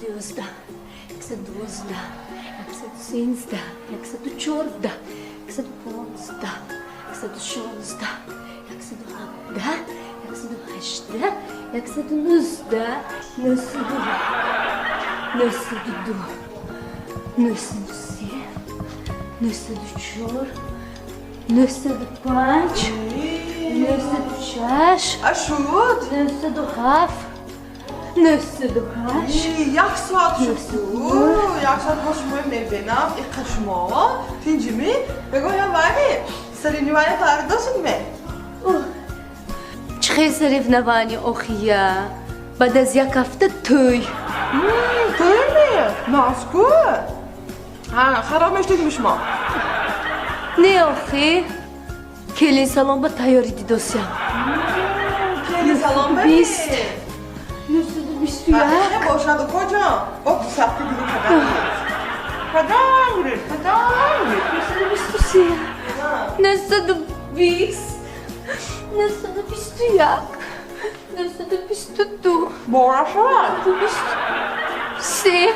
11, 112, 113, 114, 115, 116, 117, 118, 119, 92, 93, 94, 95, 96, Ашуд. 97, 98. Як соат шуд, як соат бо шумо мебинам. Иқа шумо тинҷими бегоҳ вайми соревнования тайёр ме? Чӣ хел соревнование охия? Баъд аз як ҳафта тӯй. Тӯйми? Нозку, хароб мешудидми шумо? Не, охи, келин салон ба тайёрӣ дидосям. Келин салон ба? 20, 921. Бошад, укоҷон, бо сахти диги кадам кадам гиред, кадам гиред. 923, 920, 921, 922. Бора шавад. 23.